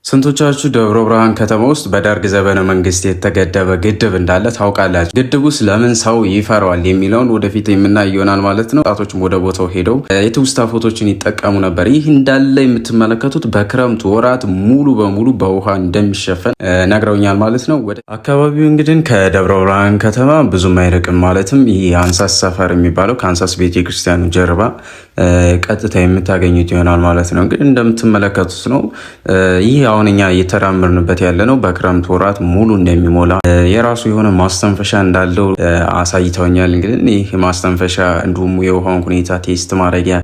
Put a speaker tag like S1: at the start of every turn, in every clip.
S1: ስንቶቻችሁ ደብረ ብርሃን ከተማ ውስጥ በደርግ ዘመነ መንግስት የተገደበ ግድብ እንዳለ ታውቃላችሁ? ግድቡስ ለምን ሰው ይፈራዋል የሚለውን ወደፊት የምናይ ይሆናል ማለት ነው። ወጣቶችም ወደ ቦታው ሄደው የትውስታ ፎቶችን ይጠቀሙ ነበር። ይህ እንዳለ የምትመለከቱት በክረምቱ ወራት ሙሉ በሙሉ በውሃ እንደሚሸፈን ነግረውኛል ማለት ነው። ወደ አካባቢው እንግዲህ ከደብረ ብርሃን ከተማ ብዙም አይርቅም። ማለትም ይህ አንሳስ ሰፈር የሚባለው ከአንሳስ ቤተክርስቲያኑ ጀርባ ቀጥታ የምታገኙት ይሆናል ማለት ነው። እንግዲህ እንደምትመለከቱት ነው። ይህ አሁን እኛ እየተራመድንበት ያለ ነው። በክረምት ወራት ሙሉ እንደሚሞላ የራሱ የሆነ ማስተንፈሻ እንዳለው አሳይተውኛል። እንግዲህ ይህ ማስተንፈሻ እንዲሁም የውሃውን ሁኔታ test ማድረጊያ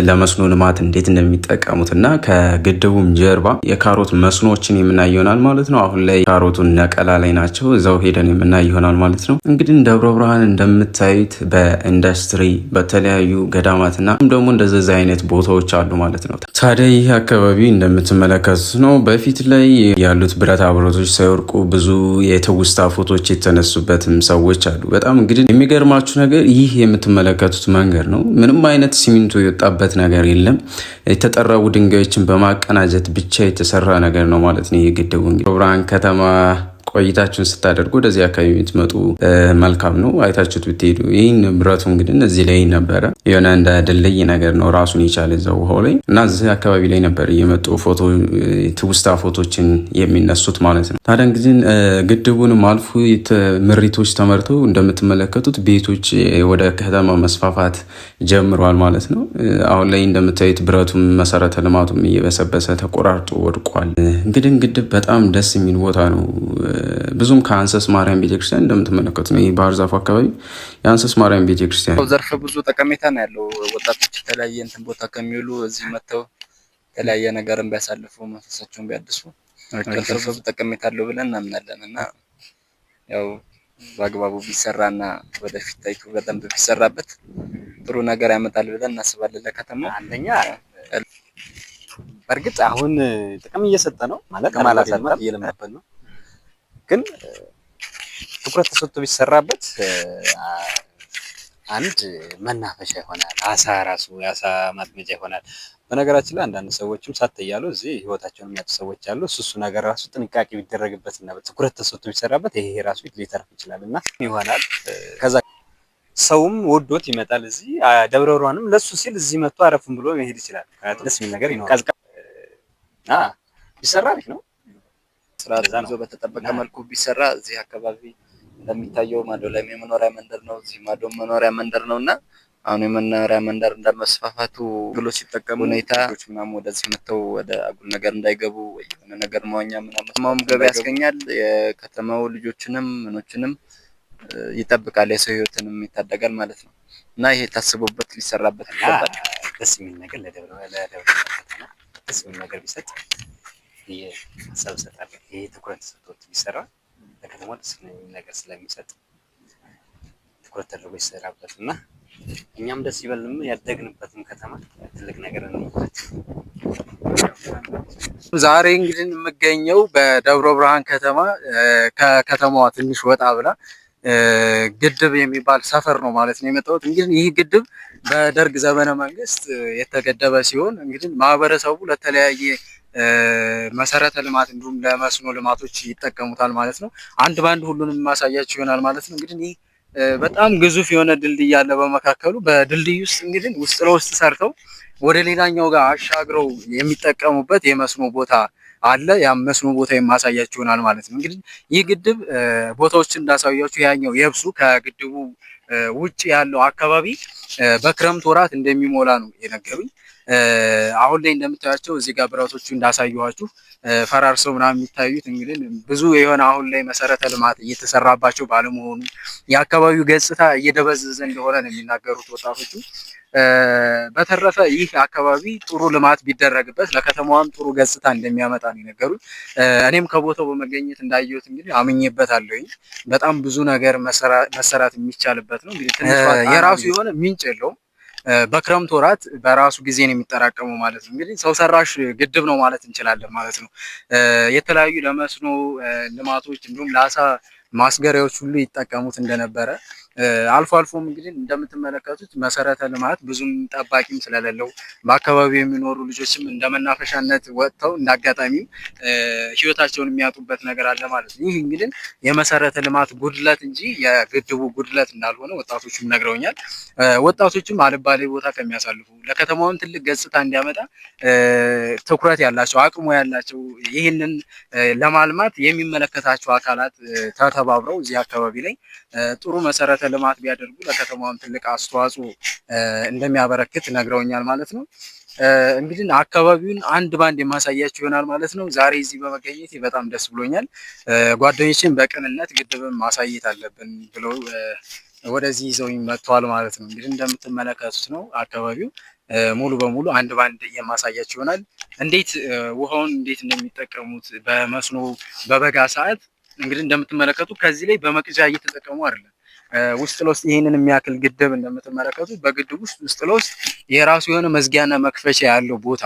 S1: ለመስኖ ልማት እንዴት እንደሚጠቀሙት እና ከግድቡም ጀርባ የካሮት መስኖችን የምናይ ይሆናል ማለት ነው። አሁን ላይ ካሮቱን ነቀላ ላይ ናቸው። እዛው ሄደን የምናይ ይሆናል ማለት ነው። እንግዲህ ደብረ ብርሃን እንደምታዩት በኢንዱስትሪ በተለያዩ ገዳማትና ደግሞ እንደዚህ አይነት ቦታዎች አሉ ማለት ነው። ታዲያ ይህ አካባቢ እንደምትመለከቱት ነው። በፊት ላይ ያሉት ብረታ ብረቶች ሳይወርቁ ብዙ የትውስታ ፎቶች የተነሱበትም ሰዎች አሉ። በጣም እንግዲህ የሚገርማችሁ ነገር ይህ የምትመለከቱት መንገድ ነው። ምንም አይነት ሲሚንቶ የወጣበት ነገር የለም። የተጠረቡ ድንጋዮችን በማቀናጀት ብቻ የተሰራ ነገር ነው ማለት ነው። ይህ ግድቡ እንግዲህ ብርሃን ከተማ ቆይታችሁን ስታደርጉ ወደዚህ አካባቢ የምትመጡ መልካም ነው። አይታችሁት ብትሄዱ ይህን ብረቱ እንግዲህ እዚህ ላይ ነበረ፣ የሆነ እንደ ድልድይ ነገር ነው ራሱን የቻለ እዛው ውሃው ላይ እና እዚህ አካባቢ ላይ ነበር እየመጡ ፎቶ ትውስታ ፎቶችን የሚነሱት ማለት ነው። ታዲያ እንግዲህ ግድቡንም አልፎ ምሪቶች ተመርተው እንደምትመለከቱት ቤቶች ወደ ከተማ መስፋፋት ጀምረዋል ማለት ነው። አሁን ላይ እንደምታዩት ብረቱም መሰረተ ልማቱም እየበሰበሰ ተቆራርጦ ወድቋል። እንግዲህ ግድብ በጣም ደስ የሚል ቦታ ነው። ብዙም ከአንሰስ ማርያም ቤተክርስቲያን እንደምትመለከቱ ነው። ይህ ባህር ዛፉ አካባቢ የአንሰስ ማርያም ቤተክርስቲያን
S2: ዘርፈ ብዙ ጠቀሜታ ነው ያለው። ወጣቶች የተለያየ እንትን ቦታ ከሚውሉ እዚህ መጥተው የተለያየ ነገርን ቢያሳልፉ መንፈሳቸውን ቢያድሱ ዘርፈ ብዙ ጠቀሜታ አለው ብለን እናምናለን እና ያው በአግባቡ ቢሰራና ወደፊት ታይቶ በደንብ ቢሰራበት ጥሩ ነገር ያመጣል ብለን እናስባለን ለከተማው።
S3: አንደኛ በእርግጥ አሁን ጥቅም እየሰጠ ነው ማለት አላሳጣም፣ እየለመበት ነው፣ ግን ትኩረት ተሰጥቶ ቢሰራበት አንድ መናፈሻ ይሆናል። አሳ ራሱ የአሳ ማጥመጃ ይሆናል። በነገራችን ላይ አንዳንድ ሰዎችም ሳት እያሉ እዚህ ህይወታቸውን የሚያጡ ሰዎች አሉ። እሱ ነገር ራሱ ጥንቃቄ ቢደረግበት እና ትኩረት ተሰጥቶ ቢሰራበት ይሄ ራሱ ሊተርፍ ይችላል እና ይሆናል። ከዛ ሰውም ወዶት ይመጣል እዚህ ደብረ ብርሃንም ለሱ ሲል እዚህ መጥቶ አረፍም ብሎ መሄድ ይችላል። ደስ የሚል ነገር ይኖራል። ቢሰራ አሪፍ ነው።
S2: ስርዓት ይዞ በተጠበቀ መልኩ ቢሰራ እዚህ አካባቢ እንደሚታየው ማዶ ላይ የመኖሪያ መንደር ነው፣ እዚህ ማዶ መኖሪያ መንደር ነው እና አሁን የመኖሪያ መንደር እንደመስፋፋቱ
S4: ብሎ ሲጠቀሙ
S2: ሁኔታ ምናምን ወደዚህ መጥተው ወደ አጉል ነገር እንዳይገቡ ወይ የሆነ ነገር መዋኛ ምናምን ከተማውም ገቢ ያስገኛል። የከተማው ልጆችንም ምኖችንም ይጠብቃል፣ የሰው ህይወትንም ይታደጋል ማለት ነው እና ይሄ ታስቦበት ሊሰራበት ይገባል።
S3: ደስ የሚል ነገር ለደብረ ከተማ ደስ የሚል ነገር ቢሰጥ ሀሳብ እሰጣለሁ። ይሄ ትኩረት ሰጥቶት ቢሰራ ለከተማ ደስ የሚል ነገር ስለሚሰጥ ትኩረት ተደርጎ ይሰራበት እና እኛም ደስ ይበልም ያደግንበትም ከተማ ትልቅ ነገር እንይበት።
S5: ዛሬ እንግዲህ የምገኘው በደብረ ብርሃን ከተማ ከከተማዋ ትንሽ ወጣ ብላ ግድብ የሚባል ሰፈር ነው ማለት ነው የመጣሁት። እንግዲህ ይህ ግድብ በደርግ ዘመነ መንግስት የተገደበ ሲሆን እንግዲህ ማህበረሰቡ ለተለያየ መሰረተ ልማት እንዲሁም ለመስኖ ልማቶች ይጠቀሙታል ማለት ነው። አንድ በአንድ ሁሉንም ማሳያችሁ ይሆናል ማለት ነው። እንግዲህ ይህ በጣም ግዙፍ የሆነ ድልድይ አለ በመካከሉ። በድልድይ ውስጥ እንግዲህ ውስጥ ለውስጥ ሰርተው ወደ ሌላኛው ጋር አሻግረው የሚጠቀሙበት የመስኖ ቦታ አለ። ያም መስኖ ቦታ የማሳያችሁ ይሆናል ማለት ነው። እንግዲህ ይህ ግድብ ቦታዎችን እንዳሳያችሁ ያኛው የብሱ ከግድቡ ውጭ ያለው አካባቢ በክረምት ወራት እንደሚሞላ ነው የነገሩኝ። አሁን ላይ እንደምታያቸው እዚህ ጋር ብረቶቹ እንዳሳየኋችሁ ፈራርሰው ምናምን የሚታዩት እንግዲህ ብዙ የሆነ አሁን ላይ መሰረተ ልማት እየተሰራባቸው ባለመሆኑ የአካባቢው ገጽታ እየደበዘዘ እንደሆነ ነው የሚናገሩት ወጣቶቹ። በተረፈ ይህ አካባቢ ጥሩ ልማት ቢደረግበት ለከተማዋም ጥሩ ገጽታ እንደሚያመጣ ነው የነገሩኝ። እኔም ከቦታው በመገኘት እንዳየሁት እንግዲህ አምኜበታለሁኝ። በጣም ብዙ ነገር መሰራት የሚቻልበት ነው። እንግዲህ የራሱ የሆነ ምንጭ የለውም። በክረምት ወራት በራሱ ጊዜ ነው የሚጠራቀመው ማለት ነው። እንግዲህ ሰው ሰራሽ ግድብ ነው ማለት እንችላለን ማለት ነው። የተለያዩ ለመስኖ ልማቶች እንዲሁም ለአሳ ማስገሪያዎች ሁሉ ይጠቀሙት እንደነበረ አልፎ አልፎም እንግዲህ እንደምትመለከቱት መሰረተ ልማት ብዙም ጠባቂም ስለሌለው በአካባቢው የሚኖሩ ልጆችም እንደ መናፈሻነት ወጥተው እንደ አጋጣሚም ህይወታቸውን የሚያጡበት ነገር አለ ማለት ነው። ይህ እንግዲህ የመሰረተ ልማት ጉድለት እንጂ የግድቡ ጉድለት እንዳልሆነ ወጣቶቹም ነግረውኛል። ወጣቶቹም አልባሌ ቦታ ከሚያሳልፉ ለከተማውም ትልቅ ገጽታ እንዲያመጣ ትኩረት ያላቸው አቅሙ ያላቸው ይህንን ለማልማት የሚመለከታቸው አካላት ተተባብረው እዚህ አካባቢ ላይ ጥሩ መሰረተ ልማት ቢያደርጉ ለከተማዋም ትልቅ አስተዋጽኦ እንደሚያበረክት ነግረውኛል ማለት ነው። እንግዲህ አካባቢውን አንድ ባንድ የማሳያችሁ ይሆናል ማለት ነው። ዛሬ እዚህ በመገኘቴ በጣም ደስ ብሎኛል። ጓደኞችን በቅንነት ግድብን ማሳየት አለብን ብለው ወደዚህ ይዘውኝ መጥተዋል ማለት ነው። እንግዲህ እንደምትመለከቱት ነው አካባቢው ሙሉ በሙሉ አንድ ባንድ የማሳያችሁ ይሆናል። እንዴት ውሃውን እንዴት እንደሚጠቀሙት በመስኖ በበጋ ሰዓት እንግዲህ እንደምትመለከቱ ከዚህ ላይ በመቅጃ እየተጠቀሙ አይደለም። ውስጥ ለውስጥ ይህንን የሚያክል ግድብ እንደምትመለከቱት በግድብ ውስጥ ውስጥ ለውስጥ የራሱ የሆነ መዝጊያና መክፈቻ ያለው ቦታ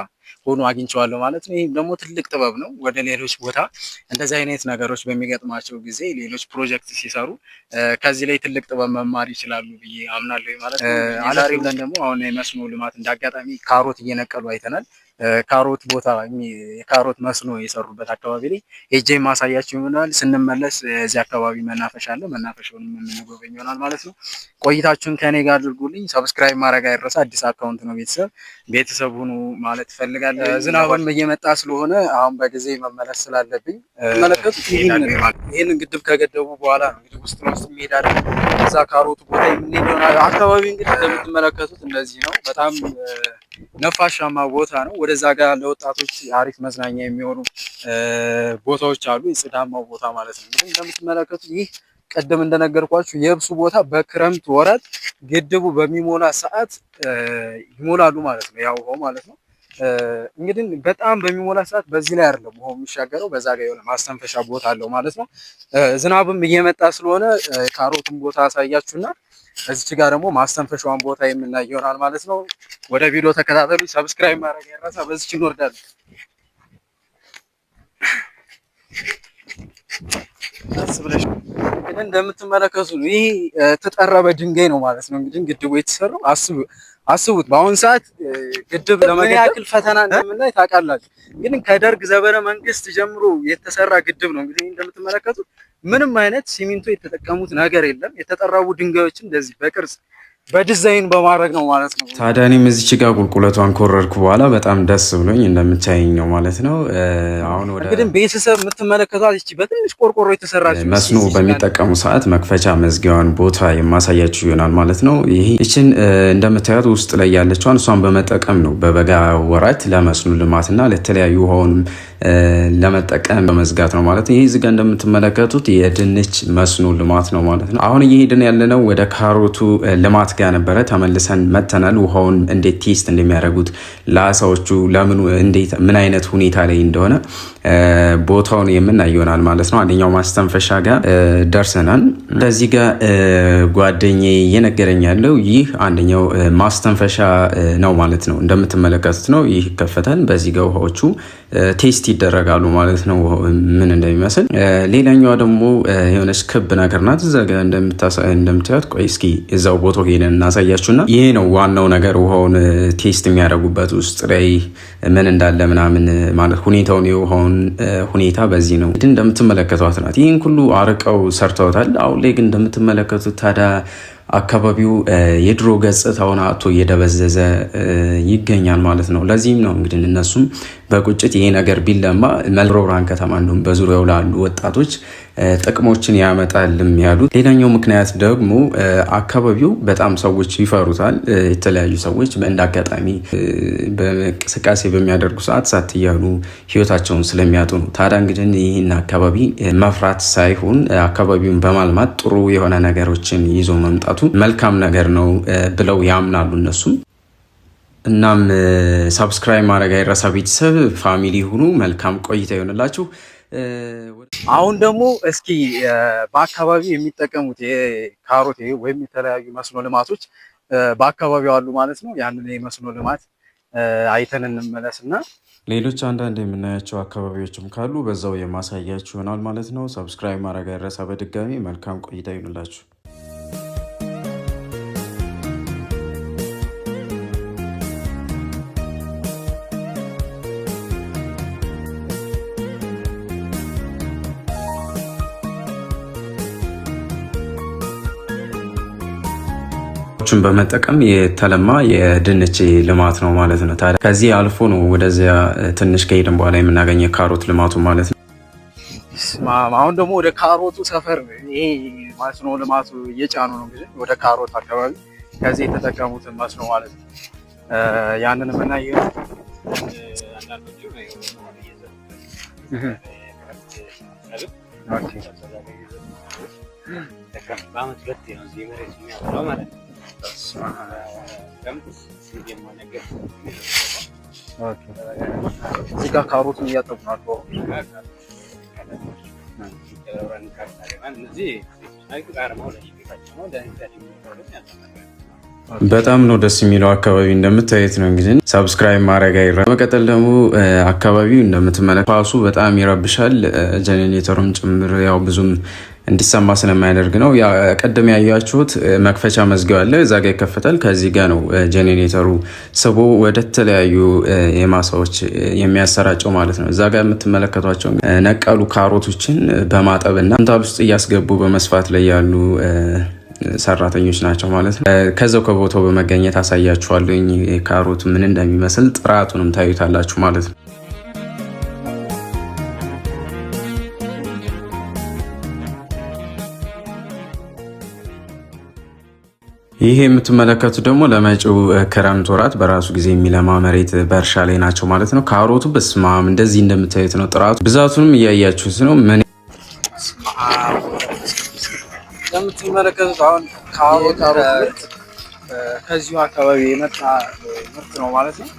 S5: ሆኖ አግኝቼዋለሁ ማለት ነው። ይህም ደግሞ ትልቅ ጥበብ ነው። ወደ ሌሎች ቦታ እንደዚህ አይነት ነገሮች በሚገጥማቸው ጊዜ ሌሎች ፕሮጀክት ሲሰሩ ከዚህ ላይ ትልቅ ጥበብ መማር ይችላሉ ብዬ አምናለሁ ማለት ነው። አላሪ ብለን ደግሞ አሁን የመስኖ ልማት እንዳጋጣሚ ካሮት እየነቀሉ አይተናል። ካሮት ቦታ የካሮት መስኖ የሰሩበት አካባቢ ላይ ሄጄ ማሳያችሁ ይሆናል። ስንመለስ እዚህ አካባቢ መናፈሻ አለ። መናፈሻውን የምንጎበኝ ይሆናል ማለት ነው። ቆይታችሁን ከኔ ጋር አድርጉልኝ። subscribe ማድረግ አይረሳ። አዲስ account ነው። ቤተሰብ ቤተሰብ ሁኑ ማለት እፈልጋለሁ። ዝናብም እየመጣ ስለሆነ አሁን በጊዜ መመለስ ስላለብኝ መለከቱት። ይህንን ግድብ ከገደቡ በኋላ ነው እንግዲህ ውስጥ ለውስጥ የሚሄዳለን እዛ ካሮቱ ቦታ የምንሄድ ይሆናል። አካባቢ እንግዲህ እንደምትመለከቱት እንደዚህ ነው። በጣም ነፋሻማ ቦታ ነው። ወደዛ ጋር ለወጣቶች አሪፍ መዝናኛ የሚሆኑ ቦታዎች አሉ። የጽዳማው ቦታ ማለት ነው። እንግዲህ እንደምትመለከቱት ይህ ቅድም እንደነገርኳችሁ የብሱ ቦታ በክረምት ወራት ግድቡ በሚሞላ ሰዓት ይሞላሉ ማለት ነው። ያው ውሃው ማለት ነው። እንግዲህ በጣም በሚሞላ ሰዓት በዚህ ላይ አይደለም ውሃው የሚሻገረው፣ በዛ ጋር የሆነ ማስተንፈሻ ቦታ አለው ማለት ነው። ዝናብም እየመጣ ስለሆነ ካሮቱን ቦታ አሳያችሁና እዚች ጋር ደግሞ ማስተንፈሻዋን ቦታ የምናይ ይሆናል ማለት ነው። ወደ ቪዲዮ ተከታተሉ። subscribe ማድረግ አይረሳ። በዚች እንወርዳለን። እንግዲህ እንደምትመለከቱ ነው። ይህ ተጠረበ ድንጋይ ነው ማለት ነው። እንግዲህ ግድቡ የተሰራው አስቡት። በአሁን ሰዓት ግድብ ለመገደብ ያክል ፈተና እንደምናይ ታውቃላችሁ። እንግዲህ ከደርግ ዘመነ መንግስት ጀምሮ የተሰራ ግድብ ነው። እንግዲህ እንደምትመለከቱት ምንም አይነት ሲሚንቶ የተጠቀሙት ነገር የለም። የተጠረቡ ድንጋዮችን እንደዚህ በቅርጽ በዲዛይን በማድረግ ነው ማለት ነው።
S1: ታዲያ እኔም እዚች ጋር ቁልቁለቷን ኮረድኩ በኋላ በጣም ደስ ብሎኝ እንደምታየኝ ነው ማለት ነው። አሁን ወደ
S5: እንግዲህ ቤተሰብ የምትመለከቷት ይቺ በትንሽ ቆርቆሮ የተሰራች
S1: መስኖ በሚጠቀሙ ሰዓት መክፈቻ መዝጊያዋን ቦታ የማሳያችሁ ይሆናል ማለት ነው። ይህ ይችን እንደምታዩት ውስጥ ላይ ያለችዋን እሷን በመጠቀም ነው በበጋ ወራት ለመስኖ ልማትና ለተለያዩ ውሃውንም ለመጠቀም በመዝጋት ነው ማለት ነው። ይህ እዚህ ጋር እንደምትመለከቱት የድንች መስኖ ልማት ነው ማለት ነው። አሁን እየሄድን ያለነው ወደ ካሮቱ ልማት ጋር ነበረ። ተመልሰን መተናል። ውሃውን እንዴት test እንደሚያደርጉት ለአሳዎቹ ለምኑ እንዴት ምን አይነት ሁኔታ ላይ እንደሆነ ቦታውን የምናይ ይሆናል ማለት ነው። አንደኛው ማስተንፈሻ ጋር ደርሰናል። ከዚህ ጋር ጓደኛዬ እየነገረኝ ያለው ይህ አንደኛው ማስተንፈሻ ነው ማለት ነው። እንደምትመለከቱት ነው። ይህ ይከፈታል። በዚህ ጋር ውሃዎቹ test ይደረጋሉ ማለት ነው፣ ምን እንደሚመስል። ሌላኛዋ ደግሞ የሆነች ክብ ነገር ናት። እዛ ጋር እንደምታዩት፣ ቆይ እስኪ እዛው ቦታው ሄደን እናሳያችሁና ይሄ ነው ዋናው ነገር፣ ውሃውን test የሚያደርጉበት ውስጥ ላይ ምን እንዳለ ምናምን ማለት ሁኔታውን የውሃውን ሁኔታ በዚህ ነው እንግዲህ እንደምትመለከቷት ናት። ይህን ሁሉ አርቀው ሰርተውታል። አሁን ላይ ግን እንደምትመለከቱት ታዲያ አካባቢው የድሮ ገጽታውን አጥቶ እየደበዘዘ ይገኛል ማለት ነው። ለዚህም ነው እንግዲህ እነሱም በቁጭት ይሄ ነገር ቢለማ ደብረ ብርሃን ከተማ እንዲሁም በዙሪያው ላሉ ወጣቶች ጥቅሞችን ያመጣልም ያሉት። ሌላኛው ምክንያት ደግሞ አካባቢው በጣም ሰዎች ይፈሩታል። የተለያዩ ሰዎች እንደ አጋጣሚ በእንቅስቃሴ በሚያደርጉ ሰዓት ሳት እያሉ ህይወታቸውን ስለሚያጡ ነው። ታዲያ እንግዲህ ይህን አካባቢ መፍራት ሳይሆን አካባቢውን በማልማት ጥሩ የሆነ ነገሮችን ይዞ መምጣቱ መልካም ነገር ነው ብለው ያምናሉ እነሱም። እናም subscribe ማድረግ አይረሳ። ቤተሰብ family ሁኑ። መልካም ቆይታ ይሆንላችሁ።
S5: አሁን ደግሞ እስኪ በአካባቢው የሚጠቀሙት የካሮት ወይም የተለያዩ መስኖ ልማቶች በአካባቢው አሉ ማለት ነው። ያንን የመስኖ ልማት አይተን እንመለስና
S1: ሌሎች አንዳንድ የምናያቸው አካባቢዎችም ካሉ በዛው የማሳያችሁ ይሆናል ማለት ነው። subscribe ማድረግ አይረሳ። በድጋሚ መልካም ቆይታ ይሆንላችሁ። በመጠቀም የተለማ የድንች ልማት ነው ማለት ነው። ታዲያ ከዚህ አልፎ ነው ወደዚያ ትንሽ ከሄድን በኋላ የምናገኘው ካሮት ልማቱ ማለት ነው።
S5: አሁን ደግሞ ወደ ካሮቱ ሰፈር ይሄ መስኖ ልማቱ እየጫኑ ነው እንግዲህ ወደ ካሮት አካባቢ ከዚህ የተጠቀሙትን መስኖ ማለት ነው። ያንን የምናየው
S3: በአመት ሁለት ነው እዚህ መሬት የሚያበላው ማለት ነው።
S5: እዚህ ጋር ካሮቱን እያጠቡ ነው።
S1: በጣም ነው ደስ የሚለው አካባቢ እንደምታዩት ነው። እንግዲህ subscribe ማድረግ አይረ በመቀጠል ደግሞ አካባቢው እንደምትመለከቱ ፋሱ በጣም ይረብሻል። ጀኔሬተሩም ጭምር ያው ብዙም እንዲሰማ ስለማያደርግ ነው። ቀደም ያያችሁት መክፈቻ መዝጊያው አለ፣ እዛ ጋ ይከፈታል። ከዚህ ጋ ነው ጄኔሬተሩ ስቦ ወደ ተለያዩ የማሳዎች የሚያሰራጨው ማለት ነው። እዛ ጋ የምትመለከቷቸው ነቀሉ ካሮቶችን በማጠብና ኩንታል ውስጥ እያስገቡ በመስፋት ላይ ያሉ ሰራተኞች ናቸው ማለት ነው። ከዛው ከቦታው በመገኘት አሳያችኋለሁ ካሮቱ ምን እንደሚመስል ጥራቱንም ታዩታላችሁ ማለት ነው። ይሄ የምትመለከቱት ደግሞ ለመጪው ክረምት ወራት በራሱ ጊዜ የሚለማ መሬት በእርሻ ላይ ናቸው ማለት ነው። ካሮቱ በስማም እንደዚህ እንደምታዩት ነው። ጥራቱ ብዛቱንም እያያችሁት ነው። ምን
S5: እንደምትመለከቱት አሁን ካሮት ምርት ከዚሁ አካባቢ የመጣ ምርት ነው ማለት ነው።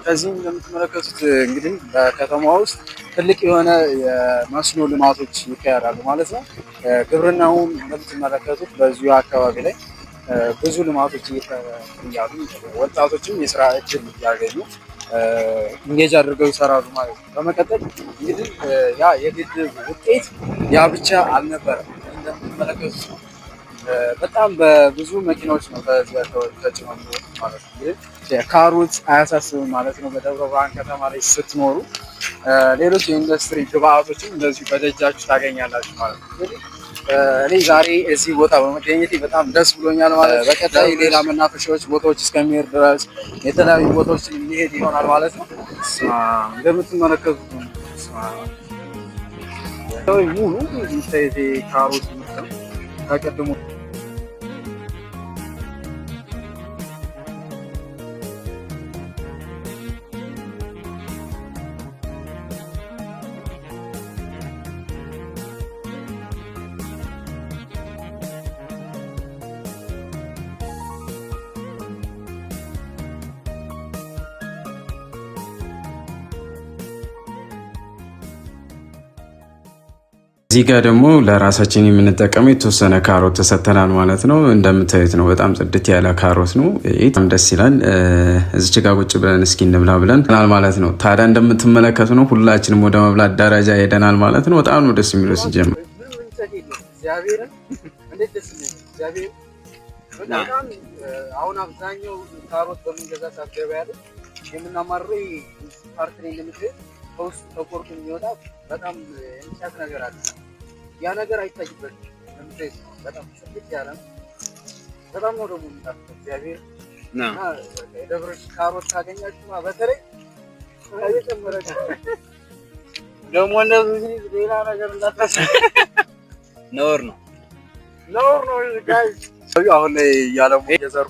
S5: ከዚህም እንደምትመለከቱት እንግዲህ በከተማ ውስጥ ትልቅ የሆነ የመስኖ ልማቶች ይካሄዳሉ ማለት ነው። ግብርናውም እንደምትመለከቱት በዚሁ አካባቢ ላይ ብዙ ልማቶች እያሉ ወጣቶችም የስራ እድል እያገኙ engage አድርገው ይሰራሉ ማለት ነው። በመቀጠል እንግዲህ ያ የግድብ ውጤት ያ ብቻ አልነበረም። እንደምትመለከቱት ነው። በጣም በብዙ መኪናዎች ነው በዚህ አካባቢ ተጭነው የሚወጡት ማለት ነው። እንግዲህ ካሮት አያሳስብም ማለት ነው። በደብረ ብርሃን ከተማ ላይ ስትኖሩ ሌሎች የኢንዱስትሪ ግብአቶችም እንደዚሁ በደጃችሁ ታገኛላችሁ ማለት ነው። እንግዲህ እኔ ዛሬ እዚህ ቦታ በመገኘቴ በጣም ደስ ብሎኛል ማለት ነው። በቀጣይ ሌላ መናፈሻዎች ቦታዎች እስከሚሄድ ድረስ የተለያዩ ቦታዎች የሚሄድ ይሆናል ማለት ነው። እንደምትመለከቱት ነው ሙሉ ካሮት ምርት ነው ከቅድሙ
S1: እዚህ ጋር ደግሞ ለራሳችን የምንጠቀመው የተወሰነ ካሮት ተሰጥተናል ማለት ነው። እንደምታዩት ነው። በጣም ጽድት ያለ ካሮት ነው። በጣም ደስ ይላል። እዚች ጋር ቁጭ ብለን እስኪ እንብላ ብለን ማለት ነው። ታዲያ እንደምትመለከቱ ነው ሁላችንም ወደ መብላት ደረጃ ሄደናል ማለት ነው። በጣም ነው ደስ የሚለው ሲጀምር
S5: አሁን አብዛኛው ካሮት በምንገዛ ሰዓት ገበያ ላይ የምናማርረው part ላይ ከውስጥ ተቆርጦ የሚወጣ በጣም እንጨት ነገር አለ። ያ ነገር አይታይበትም። ለምሳሌ በጣም ጽድት ያለ ነው። በጣም ነው ደግሞ የሚጣፍጠው። እግዚአብሔር የደብረ ካሮት ካገኛችሁ በተለይ እየጨመረ ደግሞ እንደዚህ ሌላ ነገር እንዳታስብ፣
S3: ነውር ነው
S5: ነውር ነው። guys አሁን ላይ እያለሙ እየዘሩ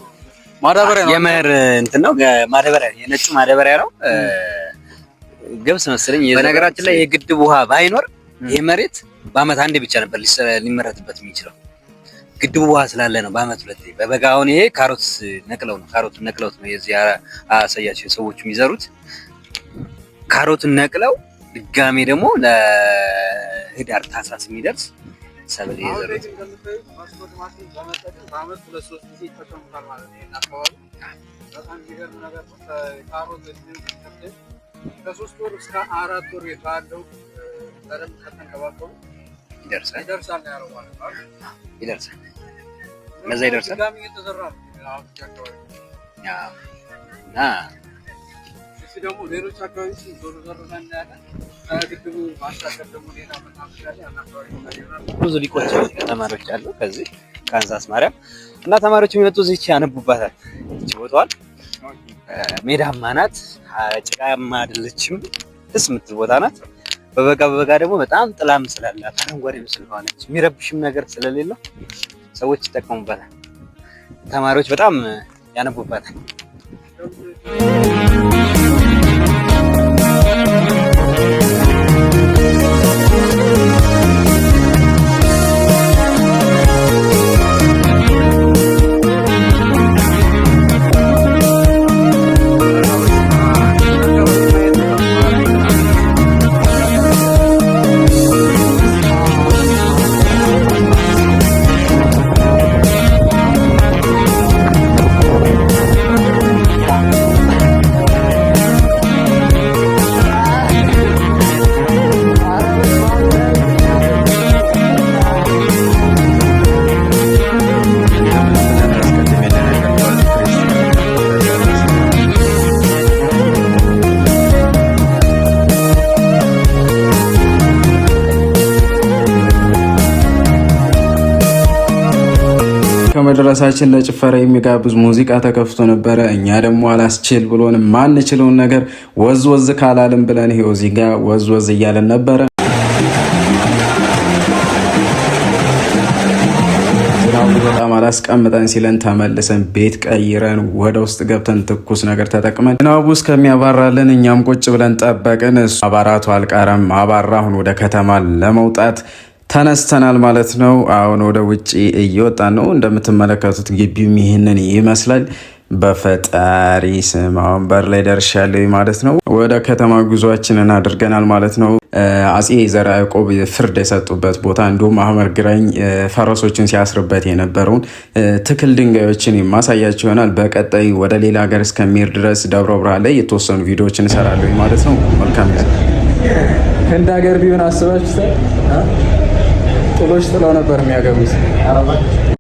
S5: ማዳበሪያ ነው።
S3: የመኸር እንትን ነው ማዳበሪያ፣ የነጩ ማዳበሪያ ነው። ገብስ መሰለኝ። በነገራችን ላይ የግድብ ውሃ ባይኖር ይሄ መሬት በአመት አንዴ ብቻ ነበር ሊመረትበት የሚችለው። ግድቡ ውሃ ስላለ ነው በአመት ሁለቴ። በበጋ አሁን ይሄ ካሮት ነቅለው ነው ካሮት ነቅለውት ነው የዚህ አሳያቸው ሰዎቹ የሚዘሩት ካሮትን ነቅለው ድጋሜ ደግሞ ለህዳር ታህሳስ የሚደርስ ሰብል የዘሩት።
S5: በአመት ሁለት ሶስት ጊዜ ይጠቀሙታል ማለት ነው። ይሄን አካባቢ በጣም የሚገርም ነገር ነው። ካሮት ከ3 ወር እስከ 4 ወር ባለው በደንብ ከተንከባከቡ
S3: ይደርሳል
S5: ይደርሳል ነው ያለው ማለት ነው።
S3: ይደርሳል፣ በዛ ይደርሳል።
S5: ድጋሚ እየተዘራ ነው አሁን እዚህ አካባቢ
S3: እና
S5: እዚህ ደግሞ ሌሎች አካባቢዎች ዞር ዞር ብለን እናያለን። ከግድቡ ባሻገር ደግሞ ሌላ መናፈሻ አለ። ያን አካባቢ እናያለን።
S3: ብዙ ሊቆች ተማሪዎች አሉ። ከዚህ ካንሳስ ማርያም እና ተማሪዎች የሚመጡ እዚች ያነቡባታል። እቺ ቦታዋል ሜዳማ ናት፣ ጭቃማ አይደለችም። ደስ የምትል ቦታ ናት። በበጋ በበጋ ደግሞ በጣም ጥላም ስላላት አረንጓዴም ስለሆነች የሚረብሽም ነገር ስለሌለው ሰዎች ይጠቀሙበታል። ተማሪዎች በጣም ያነቡበታል።
S1: ከመድረሳችን ለጭፈራ የሚጋብዝ ሙዚቃ ተከፍቶ ነበረ። እኛ ደግሞ አላስችል ብሎን ማንችለውን ነገር ወዝ ወዝ ካላልን ብለን ይኸው እዚህ ጋ ወዝ ወዝ እያለን ነበረ። ዝናቡ በጣም አላስቀምጠን ሲለን ተመልሰን ቤት ቀይረን ወደ ውስጥ ገብተን ትኩስ ነገር ተጠቅመን ዝናቡ እስከሚያባራልን እኛም ቁጭ ብለን ጠበቅን። እሱ አባራቱ አልቀረም አባራ። አሁን ወደ ከተማ ለመውጣት ተነስተናል ማለት ነው። አሁን ወደ ውጭ እየወጣን ነው። እንደምትመለከቱት ግቢውም ይህንን ይመስላል። በፈጣሪ ስም አሁን በር ላይ ደርሻለሁ ማለት ነው። ወደ ከተማ ጉዟችንን አድርገናል ማለት ነው። አፄ ዘርዓ ያዕቆብ ፍርድ የሰጡበት ቦታ እንዲሁም አህመድ ግራኝ ፈረሶችን ሲያስርበት የነበረውን ትክል ድንጋዮችን የማሳያቸው ይሆናል። በቀጣይ ወደ ሌላ ሀገር እስከሚሄድ ድረስ ደብረ ብርሃን ላይ የተወሰኑ ቪዲዮዎችን እሰራለሁ ማለት ነው። መልካም ጊዜ። ህንድ ሀገር ቢሆን አስባችሁ ጥሎች ጥለው ነበር የሚያገቡት።